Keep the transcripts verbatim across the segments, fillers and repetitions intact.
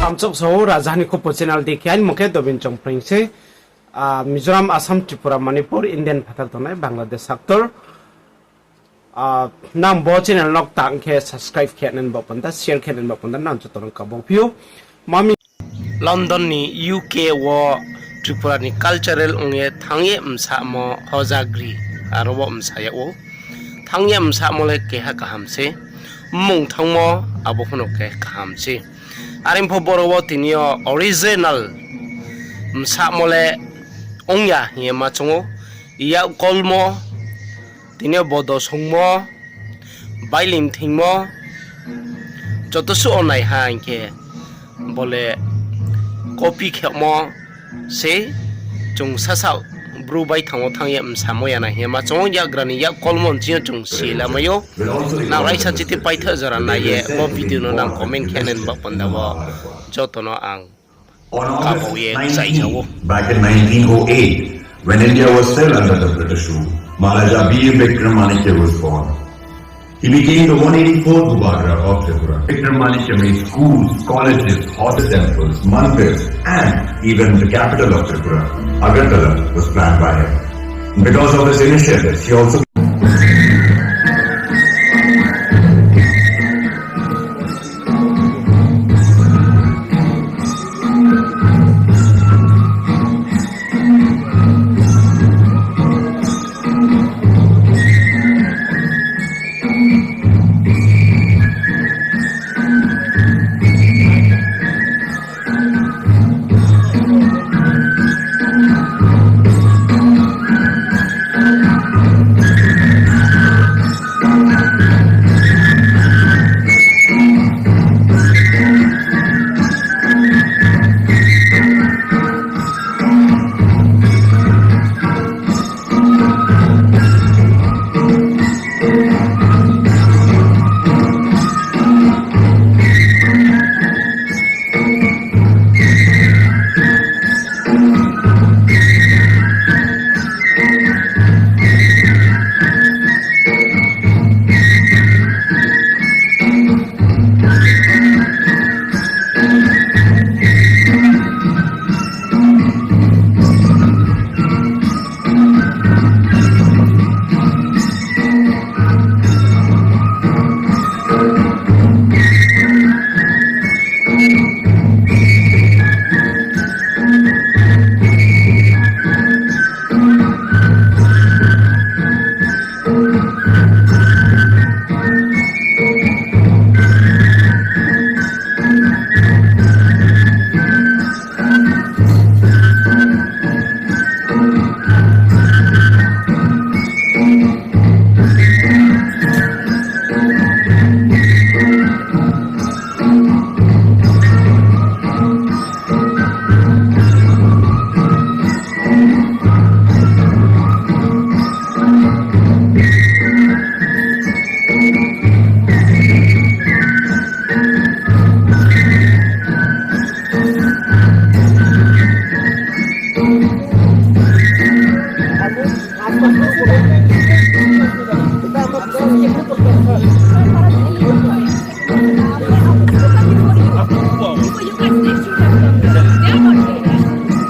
Ang choksa o Raja ni Khupo channel di khe aini mung khe Dobin Chongpreng se. Ah, Mizoram, Assam, Tripura, Manipur, Indian phathar tongnai Bangladesh actor. Ah, nang bo channel no tang khe subscribe khe nang bo panda, share khe nang bo panda, nang joto no kabo phi ou. Mami London ni U K wo Tripura ni cultural ong ye thanng ye msamo Hojagri, aro wo msa yag ou. Thanng ye msamo le keha kaham se, mmung thanngmo abo pho no keha kaham se. Are pho boro wo tini yo original msamo le ong ya hing ye ma choung ou, yak kolmo, tini yo bodo songmo, bailim thingmo, joto suh wo nai ha hing khe bo le copy khemo se, chung sasaoh bru baithang wo thanng ye msamo ya nai hing ye ma choung ou, yakgra ni yak kolmo nching yo chung si lamai ou. Nang raisa chiti paithaoh jora nai ye bo video no nang comment khe nang bo panda wo joto no ang kabo ye kchaih ja ou. Back in nineteen oh eight, when India was still under the British rule, Maharaja Bir Bikram Manikya was born. He became the one eighty-fourth Bubagra of Tripura. Bikram Manikya made schools, colleges, hospital, temples, mandirs, and even the capital of Tripura, Agartala, was planned by him. Because of his initiatives, he also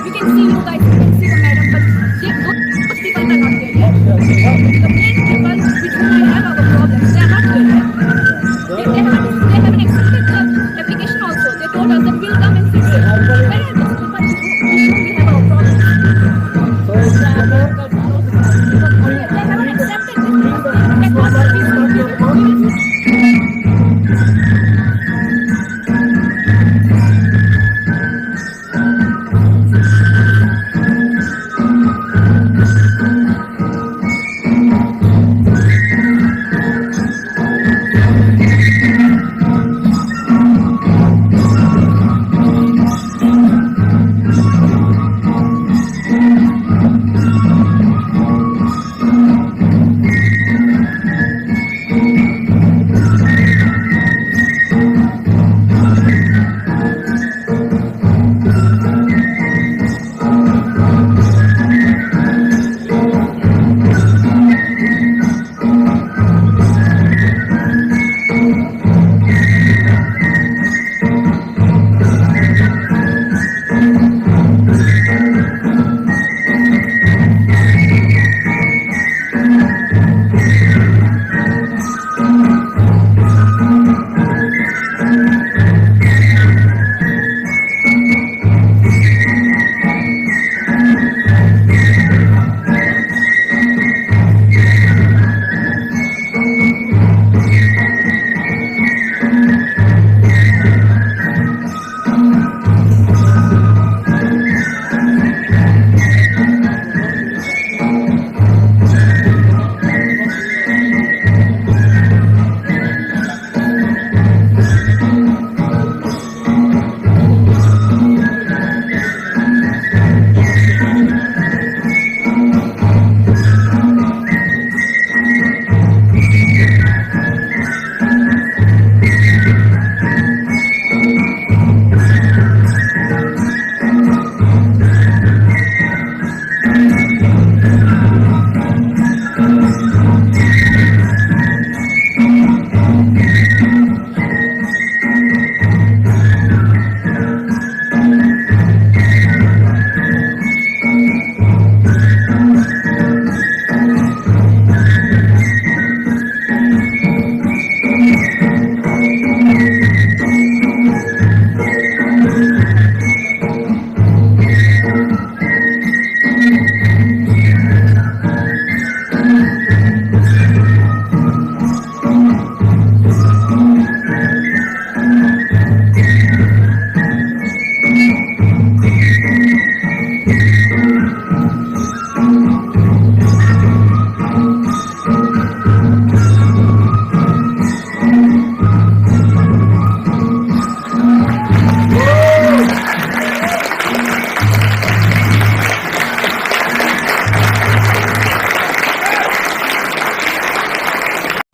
You can see you guys, you can see the madam, but they, those people are not here yet. The main people with whom I have our problems, they are not here yet. They, they haven't, they haven't accepted the application also. They told us that we'll come and fix it. Where are those people with whom we have our problems? They haven't accepted this. They cannot fix it.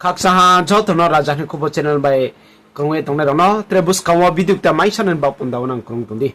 Khakchang ha joto no Raja ni Khupo channel bai krung ye tongnai rao no, tre buskang wo video kta mai sanani baoh panda wo nang krung tong di.